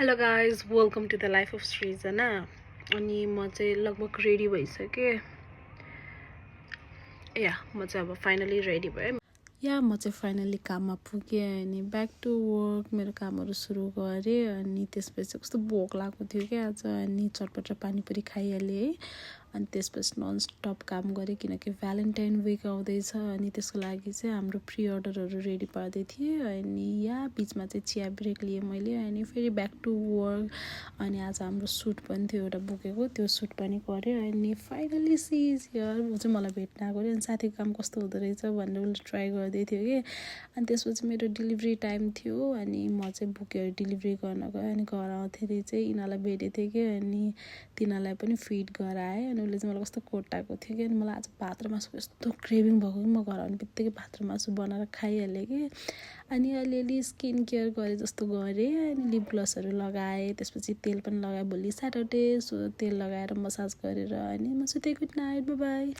Hello guys welcome to the life of Srijana. अनि म चाहिँ लगभग रेडी भइसकेँ। म चाहिँ अब फाइनली रेडी भएँ। म चाहिँ फाइनली काममा पुगेँ अनि ब्याक टु वर्क मेरो कामहरू सुरु गरेँ। अनि त्यसपछि कस्तो भोक लागेको थियो क्या आज, अनि चटपट र पानीपुरी खाइहालेँ है। अनि त्यसपछि ननस्टप काम गरेँ किनकि भ्यालेन्टाइन विक आउँदैछ अनि त्यसको लागि चाहिँ हाम्रो प्रि अर्डरहरू रेडी पार्दै थिएँ। अनि बिचमा चाहिँ चिया ब्रेक लिएँ मैले, अनि फेरि ब्याक टु वर्क। अनि आज हाम्रो सुट पनि थियो एउटा बुकेको, त्यो सुट पनि गरेँ। अनि फाइनली सी इज हियर। ऊ चाहिँ मलाई भेट्न आएको थियो अनि साथीको काम कस्तो हुँदो रहेछ भनेर उसले ट्राई गर्दै थियो कि। अनि त्यसपछि मेरो डेलिभरी टाइम थियो अनि म चाहिँ बुकहरू डेलिभरी गर्न गएँ। अनि घर आउँदाखेरि चाहिँ यिनीहरूलाई भेटेको थिएँ कि, अनि तिनीहरूलाई पनि फिड गराएँ। अनि उसले चाहिँ मलाई कस्तो कोटाएको थियो कि, अनि मलाई आज भात र मासुको यस्तो क्रेभिङ भएको कि म घर आउने बित्तिकै भात र मासु बनाएर खाइहालेँ कि। अनि अलिअलि स्किन केयर गरेँ जस्तो गरेँ। अनि लिप ग्लसहरू लगाएँ, त्यसपछि तेल पनि लगाएँ। भोलि स्याटरडे, सो तेल लगाएर मसाज गरेर अनि म सुतेँ। Good night, bye by.